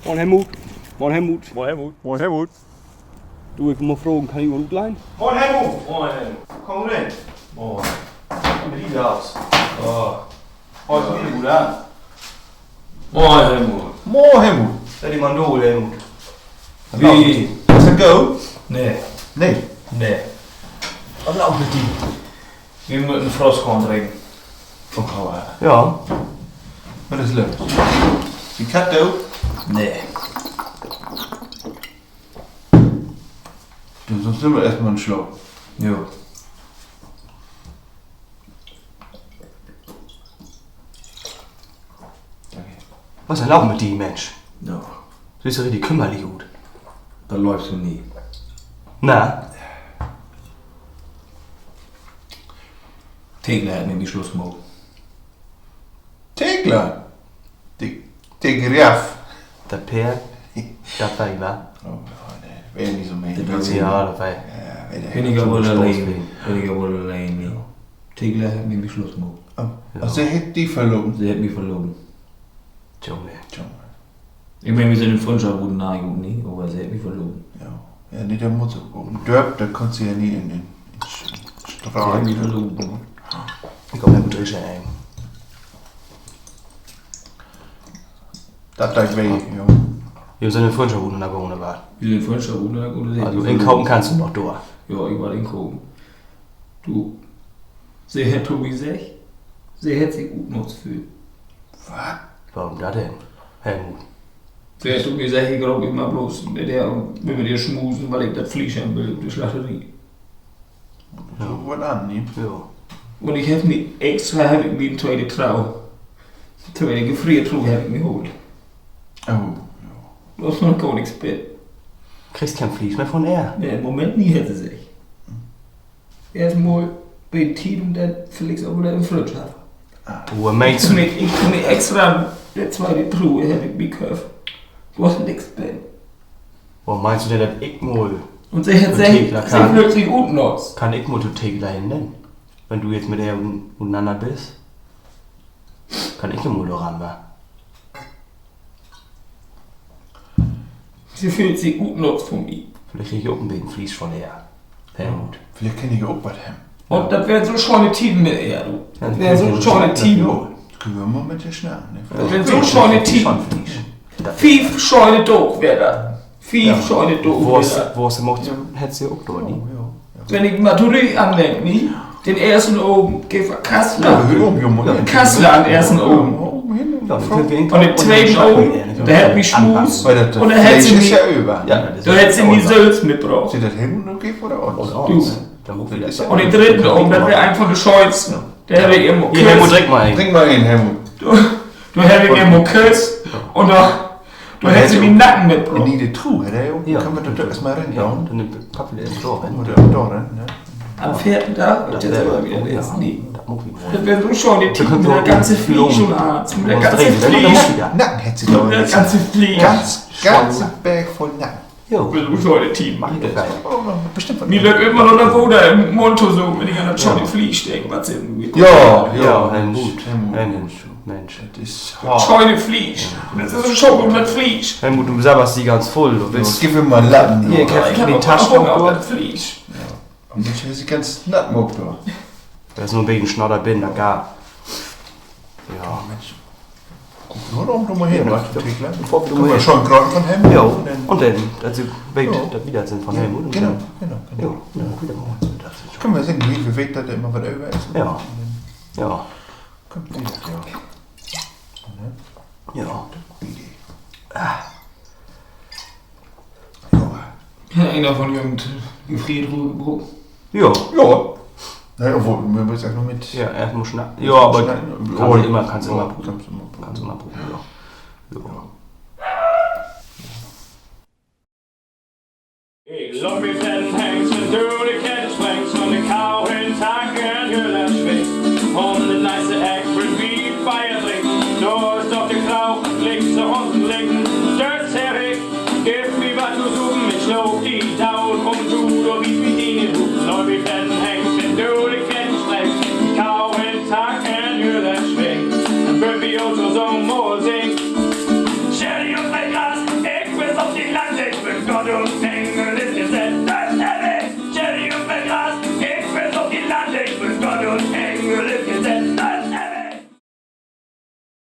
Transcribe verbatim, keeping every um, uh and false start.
Moin, Helmut. Moin, Helmut. Moin, Helmut. Moin, Helmut. Du, ik mutt fragen, kann ik utleihn? Moin, Helmut. Moin, Helmut. Kumm rin. Moin. Wie sieht's aus? Oh. Moin, Helmut. Moin, Helmut. Sett di man dor, Helmut. Wie? Is dat goot? Nee. Nee. Nee. Wat loopt mit di? Wi mööt en Frostkorn drinken. Oh, ja. Wat is los? De Katt doot? Nee. Denn sünst wi eerstmal in Slaap. Jo. Wat is denn los mit di, Minsch? Du sühst ja richtig kümmerlich ut. Dat löövst du nich. Na? Tegler hett mit mi Sluss maakt. Tegler? De, de Graff. Dat Peerd, dat weer, wa? Oh, nee, weer nich so mehr. Ja, dat weer, ja, weer weniger woll alleen, weniger woll alleen, ne? Tegler hett mit mi Sluss maakt. Oh, se hett di verloren? Se hett mi verloren. Junge. Junge. Ik meen, wi sünd in Fründschaft uternanner, ne? Aver se hett mi verloren. Ja. Ja, nee, dor mutt se ok. In Dörp, dor kunn se ja nich in, in, in Straat. Se hett mi verloren, ne? Ik glööv, he mutt drische een. Dat deit weh, jo. Wi sünd in Fründschaft uternanner gahn, oder wat? Wi sünd in Fründschaft uternanner gahn, also inkopen kannst du noch dor. Jo, ik warr inkopen. Du, se hett to mi seggt, se hett sik utnutzt föhlt. Wat? Worüm dat denn, Helmut? Se hett to mi seggt, ik loop immer bloots mit ehr un will mit ehr smusen, wiel ik dat Fleesch hebben will ut de Slachterie. So wat an, ne? Jo. Un ik heff mi extra, heff ik mi en tweede Tro, tweede Gefreertruhe heff ik mi haalt. Oh, jo. Dor is noch gor nix bi. Kriggst keen Fleesch mehr von ehr? Nee, in'n Moment nich, hett se seggt. Eerstmal beten Tiet un denn villicht ok wedder in Fründschaft. Wo meenst du? Ik, ik heff mi extra de tweede Truhe heff ik mi köfft. Dor is nix bi. Wo meenst du denn, dat ik mal... Un se hett seggt, se föhlt sik utnutzt. Kann ik mal to Tegler hen denn? Wenn du jetzt mit ehr ut-, uternanner büst, kann ik ja mal doran, wa? Se föhlt sik utnutzt von mi. Villicht krieg ik ok en beten Fleesch von ehr, Helmut. Villicht kann ik ok wat hebben. Un dat weren so schöne Tieden mit ehr, du. Dat weren so schöne Tieden. Köönt wi mal mit ehr snacken, ne? Dat weren so schöne Tieden. Fief schöne Daag weer dat. Fief schöne Daag weer dat. Wors, Wors maakt, hett se ok dor, ne? Wenn ik mal torüch andenk, ne? Den eersten Avend geev dat Kassler. Kassler an'n eersten Avend. Un den tweeden Avend, dor hebbt wi smuust. Un dor hett se mi, dor hett se mi sülvst mitbrocht. Du. Un den drüdden Avend, dat weer een von de schöönsten. Dor heff ik ehr mal küsst. Drink mal een, Helmut. Dor heff ik ehr mal küsst. Un dor, dor hett se mi Nacken mitbrocht. Nee, de Truhe, ne? Köönt wi dor eerstmal rin doon? An'n veerten Dag, dat weer so schöne Tieden, mit dat ganze Fleesch un allens. Mit dat ganze Fleesch. Nacken hett se dor. Mit dat ganze Fleesch. Ganze Berg vull Nacken. Weer so schöne Tieden, Mann. Mi löppt immer noch dat Water in'n Mund tosamen, wenn ik an dat schöne Fleesch denk, wat se... Jo, Helmut, Helmut, Minsch. Dat schöne Fleesch. Dat is so schöön, dat Fleesch. Helmut, du sabberst di ganz vull. Du willst, geev mi mal en Lappen. Hier, ik heff mien Tasch ok dor. Minsch, du hest di ganz natt maakt dor. Dat is nu en beten Snodder binnen, dat geiht. Jo, Minsch. Guck mal, doch mal her, wat, Tegler. Schöön graad von Helmut. Jo, un denn, dat se weet, dat wi dat sünd von Helmut. Genau, genau. Köönt wi seggen, wi weet, dat dor immer wat över is. Jo. Kummt wedder, jo. Jo. Hett een von jo en Gefreertruhe bruukt? Jo. Jo. Nee, obwohl, wi mööt eerst noch mit... Jo, eerst mal snacken. Jo, aver kannst immer bruken. Kannst immer bruken, jo. Ik laat mi